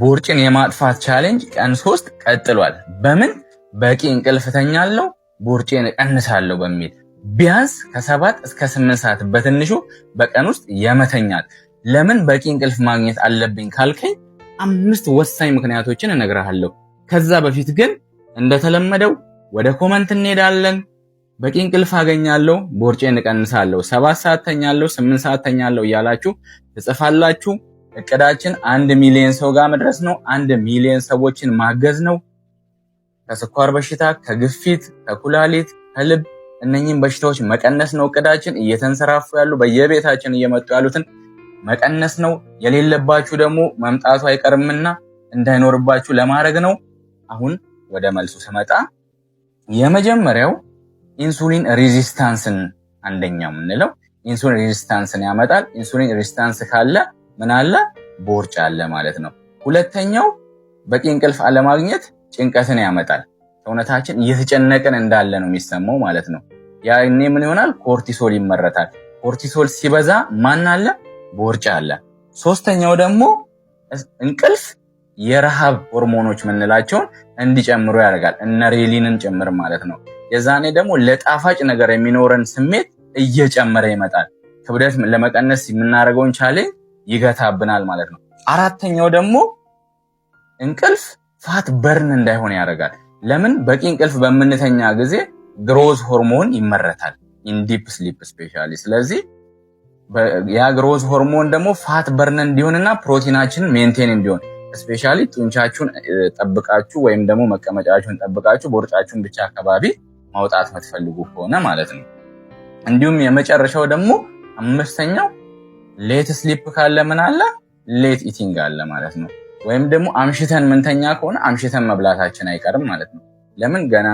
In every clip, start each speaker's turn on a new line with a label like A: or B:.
A: ቦርጭን የማጥፋት challenge ቀን 3 ቀጥሏል። በምን በቂ እንቅልፍ እተኛለሁ፣ ቦርጬን እቀንሳለሁ በሚል ቢያንስ ከ7 እስከ 8 ሰዓት በትንሹ በቀን ውስጥ የመተኛት። ለምን በቂ እንቅልፍ ማግኘት አለብኝ ካልከኝ አምስት ወሳኝ ምክንያቶችን እነግርሃለሁ። ከዛ በፊት ግን እንደተለመደው ወደ comment እንሄዳለን። በቂ እንቅልፍ አገኛለሁ፣ ቦርጬን እቀንሳለሁ፣ 7 ሰዓት ተኛለሁ፣ 8 ሰዓት ተኛለሁ እያላችሁ ትጽፋላችሁ። እቅዳችን 1 ሚሊዮን ሰው ጋር መድረስ ነው። 1 ሚሊዮን ሰዎችን ማገዝ ነው። ከስኳር በሽታ፣ ከግፊት፣ ከኩላሊት፣ ከልብ እነኚህን በሽታዎች መቀነስ ነው እቅዳችን። እየተንሰራፉ ያሉ በየቤታችን እየመጡ ያሉትን መቀነስ ነው። የሌለባችሁ ደግሞ መምጣቱ አይቀርምና እንዳይኖርባችሁ ለማድረግ ነው። አሁን ወደ መልሱ ስመጣ የመጀመሪያው insulin resistance ን፣ አንደኛው የምንለው insulin resistance ን ያመጣል። Insulin resistance ካለ ምን አለ? ቦርጭ አለ ማለት ነው። ሁለተኛው በቂ እንቅልፍ አለማግኘት ጭንቀትን ያመጣል። ሰውነታችን እየተጨነቀን እንዳለ ነው የሚሰማው ማለት ነው። ያኔ ምን ይሆናል? Cortisol ይመረታል። Cortisol ሲበዛ ማን አለ? ቦርጭ አለ። ሶስተኛው ደግሞ እንቅልፍ የረሃብ ሆርሞኖች የምንላቸውን እንዲጨምሩ ያደርጋል። እነ ghrelin ን ጭምር ማለት ነው። የዛኔ ደግሞ ለጣፋጭ ነገር የሚኖረን ስሜት እየጨመረ ይመጣል። ክብደት ለመቀነስ የምናደርገውን challenge ይገታብናል ማለት ነው። አራተኛው ደግሞ እንቅልፍ fat burn እንዳይሆን ያደርጋል። ለምን? በቂ እንቅልፍ በምንተኛ ጊዜ growth hormone ይመረታል፣ in deep sleep especially። ስለዚህ ያ growth hormone ደግሞ fat burn እንዲሆንና ፕሮቲናችንን maintain እንዲሆን፣ especially ጡንቻችሁን ጠብቃችሁ ወይም ደግሞ መቀመጫችሁን ጠብቃችሁ ቦርጫችሁን ብቻ አካባቢ ማውጣት የምትፈልጉ ከሆነ ማለት ነው። እንዲሁም የመጨረሻው ደግሞ አምስተኛው late sleep ካለ ምን አለ? Late eating አለ ማለት ነው። ወይም ደግሞ አምሽተን ምንተኛ ከሆነ አምሽተን መብላታችን አይቀርም ማለት ነው። ለምን? ገና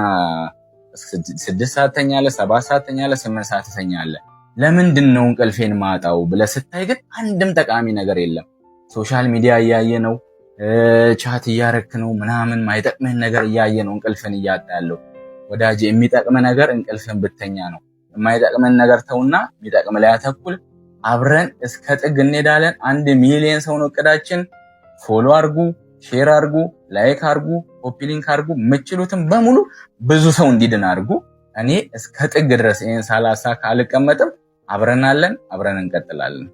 A: 6 ሰዓት ተኛለህ፣ 7 ሰዓት ተኛለህ፣ 8 ሰዓት ተኛለህ። ለምንድን ነው እንቅልፌን ማጣው ብለህ ስታይ ግን አንድም ጠቃሚ ነገር የለም። Social media እያየ ነው፣ chat እያረክ ነው፣ ምናምን ማይጠቅምህን ነገር እያየ ነው እንቅልፍን እያጣ ያለው። ወዳጅ፣ የሚጠቅም ነገር እንቅልፍን ብተኛ ነው። የማይጠቅምን ነገር ተውና የሚጠቅም ላይ አተኩር። አብረን እስከ ጥግ እንሄዳለን። 1 ሚሊዮን ሰው ነው እቅዳችን። Follow አርጉ፣ share አርጉ፣ like አርጉ፣ copy link አርጉ፣ የምትችሉትን በሙሉ ብዙ ሰው እንዲድን አርጉ። እኔ እስከ ጥግ ድረስ ይህን ሳላሳካ አልቀመጥም። አብረን አለን፣ አብረን እንቀጥላለን።